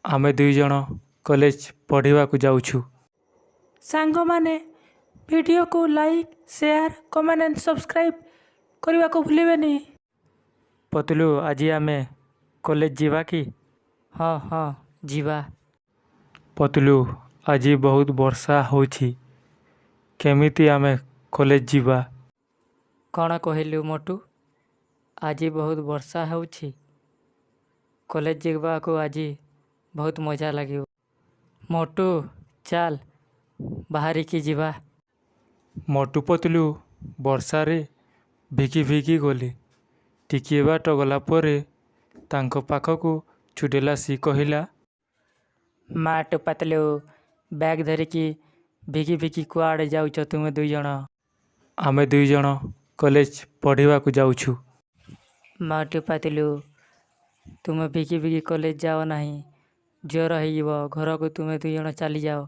ଆମେ ଦୁଇଜଣ କଲେଜ ପଢ଼ିବାକୁ ଯାଉଛୁ। ସାଙ୍ଗମାନେ, ଭିଡ଼ିଓକୁ like, share, comment and subscribe କରିବାକୁ ଭୁଲିବେନି। ପତଲୁ, ଆଜି ଆମେ କଲେଜ ଯିବା କି? ହଁ, ଯିବା। ପତଲୁ, ଆଜି ବହୁତ ବର୍ଷା ହେଉଛି, କେମିତି ଆମେ କଲେଜ ଯିବା? କ'ଣ କହିଲୁ ମୋଟୁ? ଆଜି ବହୁତ ବର୍ଷା ହେଉଛି। କଲେଜ ଯିବାକୁ ଆଜି ବହୁତ ମଜା ଲାଗିବ। ମୋଟୁ, ଚାଲ ବାହାରିକି ଯିବା। ମୋଟୁ ପତଲୁ ବର୍ଷାରେ ଭିଗି ଭିଗି ଗଲେ। ଟିକିଏ ବାଟ ଗଲା ପରେ ତାଙ୍କ ପାଖକୁ ଚୁଡ଼େଲ ଆସି କହିଲା, ମୋଟୁ ପତଲୁ, ବ୍ୟାଗ ଧରିକି ଭିଗି ଭିଗି କୁଆଡ଼େ ଯାଉଛ ତୁମେ ଦୁଇଜଣ? ଆମେ ଦୁଇଜଣ କଲେଜ ପଢ଼ିବାକୁ ଯାଉଛୁ। ମୋଟୁ ପତଲୁ, ତୁମେ ଭିଗି ଭିଗି କଲେଜ ଯାଅ ନାହିଁ, ଜ୍ୱର ହେଇଯିବ। ଘରକୁ ତୁମେ ଦୁଇଜଣ ଚାଲିଯାଅ।